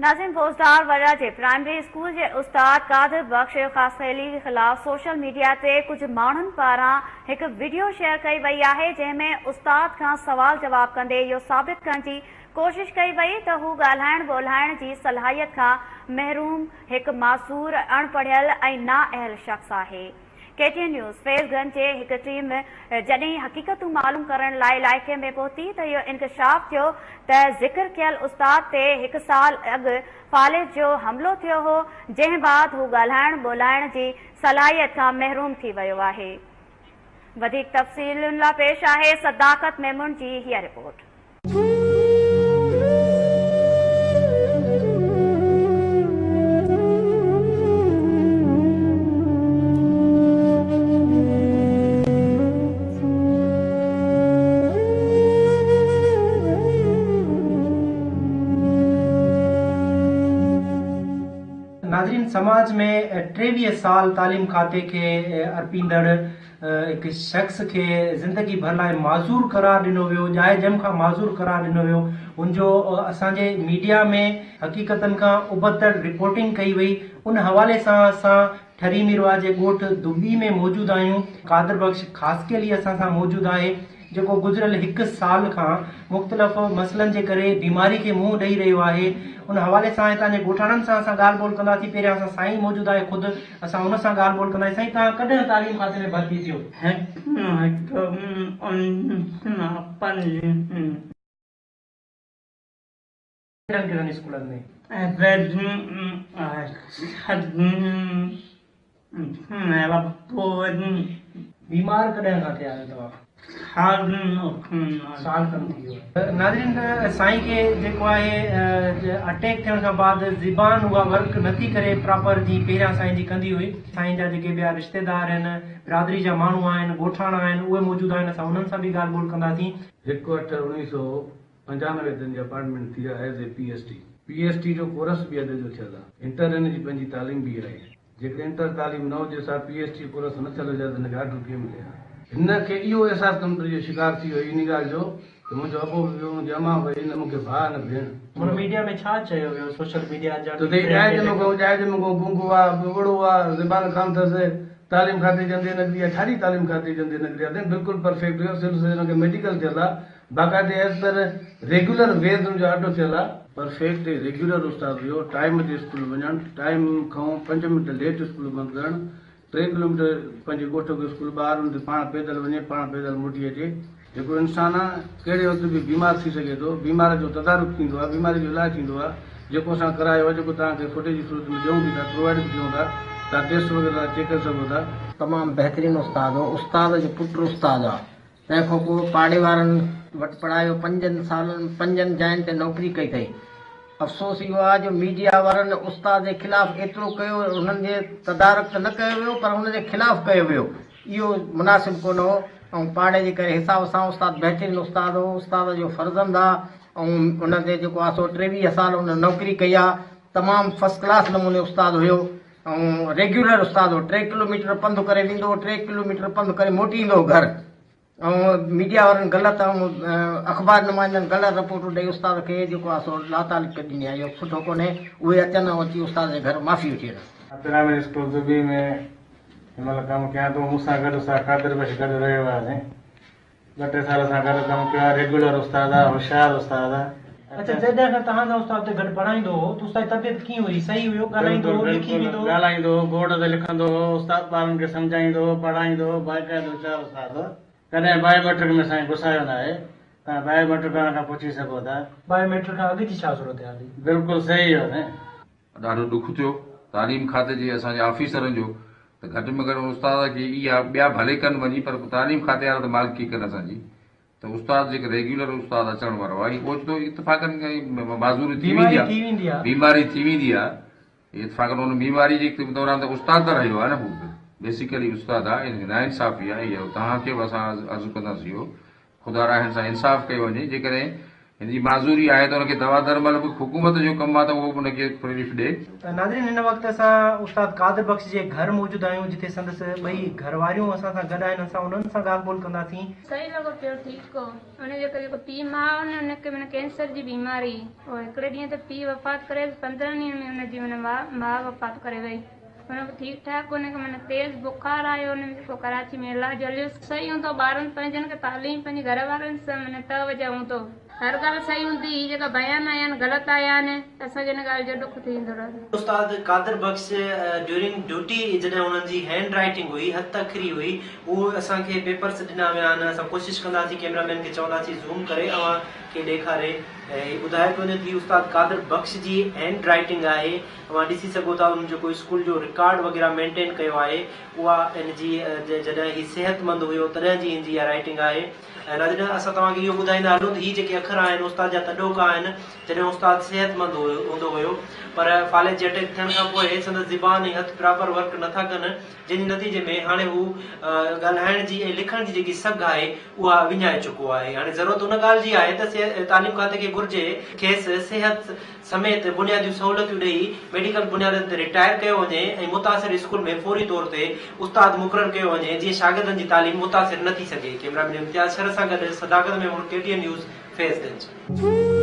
ناظم فوجدار ورا جي پرائمري اسڪول جي استاد قادر بخش خاصخيلي خلاف سوشل ميڊيا تي ڪجهه ماڻهن پاران هڪ وڊيو شيئر ڪئي وئي آهي، جنهن ۾ استاد کان سوال جواب ڪندي اهو ثابت ڪرڻ جي ڪوشش ڪئي وئي ته هو ڳالهائڻ ٻولهائڻ جي صلاحيت کان محروم هڪ معذور، اڻپڙهيل ۽ نااهل شخص آهي. K T N news Faiz Ganj جي هڪ ٽيم جڏهن حقيقتون معلوم ڪرڻ لاء علائقي ۾ پهتي ته اهو انڪشاف ٿيو ته ذڪر ڪيل استاد تي هڪ سال اڳ فالج جو حملو ٿيو هو، جنهن بعد هو ڳالهائڻ ٻولهائڻ جي صلاحيت کان محروم ٿي ويو آهي. وڌيڪ تفصيلن لاء پيش آهي صداقت ميمڻ جي هيء رپورٽ. ناظرين سماج ۾ 23 سال تعليم کاتي کي ارپيندڙ هڪ شخص کي زندگي ڀر لاء معذور قرار ڏنو ويو، ڄائي ڄم کان معذور قرار ڏنو ويو، ان جو اسان جي ميڊيا ۾ حقيقتن کان ابتڙ رپورٽنگ ڪئي وئي، ان حوالي سان اسان ٺري ميرواهه جي ڳوٺ دٻي ۾ موجود آهيون، قادر بخش خاصخيلي اسان سان موجود آهي، جيڪو گذريل هڪ سال کان مختلف مسئلن جي ڪري بيماري کي منهن ڏئي رهيو آهي ان حوالي سان هتان جي ڳوٺاڻن سان اسان ڳالهه ٻولهه ڪنداسين پهريان اسان سائين موجود آهي خود اسان ان سان ڳالهه ٻولهه ڪنداسين سائين توهان ڪڏهن تعليم کاتي ۾ ڀرتي ٿيو؟ ڪهڙن ڪهڙن اسڪولن ۾؟ بيمار ڪڏهن کان ٿيا آهيو توهان؟ سال کن ٿي ويو آهي. ناظرين سائين کي جيڪو آهي اٽيڪ ٿيڻ کان بعد زبان اها ورڪ نٿي ڪري پراپر جيئن پهريان سائين جي ڪندي هئي. سائين جا جيڪي ٻيا رشتيدار آهن، برادري جا ماڻهو آهن، ڳوٺاڻا آهن اهي موجود آهن اسان انهن سان به ڳالهه ٻولهه ڪنداسين. 1/8/1995 تن جي اپائنٽمينٽ ٿي آ as a P S T. P S T جو ڪورس به اڌ جو ٿيل آ. انٽر هن جي پنهنجي تعليم به آهي. جيڪڏهن انٽر تعليم نه هجيس ها، پي ايس ٽي ڪورس نه ٿيل هجي ها ته هن کي آرڊر ڪيئن ملي ها. هن کي اهو احساس ڪمتري جو شڪار ٿي ويو انهي ڳالهه جو ته منهنجو ابو به ويو، منهنجي امان وئي، نه مون کي ڀاء نه ڀيڻ. هن ميڊيا ۾ ڇا چيو ويو سوشل ميڊيا جا ته ڄائي ڄم کان ڄائي ڄم کان گونگو آ، ٻوڙو آ، زبان ڪانه اٿس، تعليم کاتي جي اندي نگري آ، ڇا جي تعليم کاتي جي اندي نگري آ، تنهن بلڪل پرفيڪٽ هيو، سول سرجن کي ميڊيڪل ٿيل آ، باقاعدي ايز پر ريگيولر ويز ان جو آڊو ٿيل آ. پرفيڪٽ ۽ ريگيولر استاد هيو، ٽائيم تي اسڪول وڃڻ، ٽائيم کان 5 منٽ ليٽ اسڪول بند ڪرڻ، 3 ڪلوميٽر پنهنجي ڳوٺ کان اسڪول ٻاهر ان تي پاڻ پيدل وڃي پاڻ پيدل موٽي اچي. جيڪو انسان آ ڪهڙي وقت به بيمار ٿي سگهي ٿو، بيمار جو تدارڪ ٿيندو آ، بيماري جو علاج ٿيندو آ، جيڪو اسان ڪرايو آ، جيڪو توهان کي فوٽيج جي صورت ۾ ڏيون به ٿا، پرووائيڊ به ڪيون ٿا، توهان ٽيسٽ وغيره لاء چيڪ ڪري سگهو ٿا. تمام بهترين استاد هو، استاد جو پٽ استاد آ. تنهن کان پوء پاڙي وارن وٽ پڙهايو، پنجن سالن پنجن جاين تي نوڪري ڪئي اٿئي. افسوس اهو آهي جو ميڊيا وارن استاد جي خلاف ايترو ڪيو، انهن جي تدارڪ ته نه ڪيو ويو پر ان جي خلاف ڪيو ويو، اهو مناسب ڪونه هو ۽ پاڙي جي ڪري حساب سان استاد بهترين استاد هو، استاد جو فرزند آ ۽ ان تي جيڪو آ سو 23 سال ان نوڪري ڪئي آ، تمام فرسٽ ڪلاس نموني استاد هيو ۽ ريگيولر استاد هو، 3 ڪلوميٽر پنڌ ڪري ويندو هو، 3 ڪلوميٽر پنڌ ڪري موٽي ايندو هو گهر ۽ ميڊيا وارن غلط ۽ اخبار نمائندن غلط رپورٽون ڏئي استاد کي جيڪو آهي سو لاتعلق ڪري ڏني آهي، اهو سٺو ڪونهي، اهي اچن ۽ اچي استاد جي گهر معافي وٺي وڃن. پرائمري اسڪول دٻي ۾ هن مهل ڪم ڪيان ٿو، مون سان گڏ استاد قادر بخش گڏ رهيو هئاسين. ٻه ٽي سال اسان گڏ ڪم ڪيو آهي، ريگيولر استاد آهي، هوشيار استاد آهي. اڇا جڏهن کان توهان سان استاد اتي گڏ پڙهائيندو هو ته استاد جي طبيعت ڪيئن هئي؟ صحيح هيو، ڳالهائيندو هو، لکي ويندو هو؟ ڳالهائيندو هو، بورڊ تي لکندو هو، استاد ٻارن کي سمجهائيندو هو، پڙهائيندو هو، باقاعده هوشيار استاد هو. ڪڏهن بايو ميٽرڪ ۾ سائين گسايو ناهي، توهان بايو ميٽرڪ وارن کان پڇي سگهو ٿا. بايو ميٽرڪ کان اڳ جي ڇا صورتحال هئي؟ بلڪل صحيح هيو سائين. ڏاڍو ڏک ٿيو تعليم کاتي جي اسان جي آفيسرن جو ته گهٽ ۾ گهٽ استاد کي اها ٻيا ڀلي ڪن وڃي پر تعليم کاتي وارا ته مالڪي ڪن اسان جي ته استاد جيڪي ريگيولر استاد اچڻ وارو آهي اوچتو اتفاقن معذوري ٿي ويندي آهي بيماري ٿي ويندي آهي اتفاقن ان بيماري جي دوران ته استاد ته رهيو آهي نه هو بيسيڪلي استاد آهي ان نا انصافي آهي اهو توهان کي به اسان عرض ڪنداسين اهو خدا را هن سان انصاف ڪيو وڃي جيڪڏهن هن جي معذوري آهي ته ان کي دوا درمل به حڪومت جو ڪم آهي ته اهو به ان کي رليف ڏي. ناظرين هن وقت اسان استاد قادر بخش جي گهر موجود آهيون جتي سندس ٻئي گهر واريون اسان سان گڏ آهن اسان انهن سان ڳالهه ٻولهه ڪنداسين. صحيح لڳو پيو ٺيڪ هو ان جي جيڪو پيء ماء هو نه ان کي معنيٰ ڪينسر جي بيماري هئي پوء هڪڙي ڏينهن ته پيء وفات ڪري ويس 15 ڏينهن ۾ ان جي معنيٰ ماء وفات ڪري وئي ان کان ٺيڪ ٺاڪ ان کي معنيٰ تيز بخار آيو ان ۾ پوء ڪراچي ۾ علاج هليس صحيح هوندو ٻارن پنهنجن کي تعليم پنهنجي گهر وارن سان معنيٰ توجه هوندو هر ڳالهه صحيح هوندي هي جيڪا بيان آيا آهن غلط آيا آهن اسان کي ان ڳالهه جو ڏک ٿيندو رهندو. استاد قادر بخش ڊيورنگ ڊيوٽي جڏهن انهن جي هينڊ رائيٽنگ هئي هٿ اکري هئي اهو اسان کي پيپرس ڏنا ويا آهن اسان ڪوشش ڪنداسين ڪيمرا مين کي چونداسين زوم ڪري اوهان کي ڏيکاري ۽ ٻڌايو پيو وڃي ته هي استاد قادر بخش جي هينڊ رائيٽنگ آهي اوهان ڏسي سگهو ٿا انهن جيڪو اسڪول جو رڪارڊ وغيره مينٽين ڪيو آهي اها ان جي جڏهن هي صحتمند هيو تڏهن جي هن جي اها رائيٽنگ آهي ۽ ناظرين اسان توهان کي اهو ٻڌائيندا هلون ته هي جيڪي اکر آهن استاد جا تڏهوڪا آهن جڏهن استاد صحتمند هوندو هيو پر فالج جي اٽيڪ ٿيڻ کان پوء سندس زبان ۽ هٿ پراپر ورڪ نٿا ڪن جنهن جي نتيجي ۾ هاڻي هو ڳالهائڻ جي ۽ لکڻ جي جيڪي سگهه آهي اها وڃائي چڪو آهي. هاڻي ضرورت ان ڳالهه جي آهي ته تعليم کاتي کي گهرجي کيس صحت سميت بنياديون سهولتيون ڏئي ميڊيڪل بنيادن تي رٽائر ڪيو وڃي ۽ متاثر اسڪول ۾ فوري طور تي استاد مقرر ڪيو وڃي جيئن شاگردن جي تعليم متاثر نه ٿي سگهي. ڪئميرا مين امتياز شر سان گڏ Sadaqat Memon K T N news Faiz Ganj.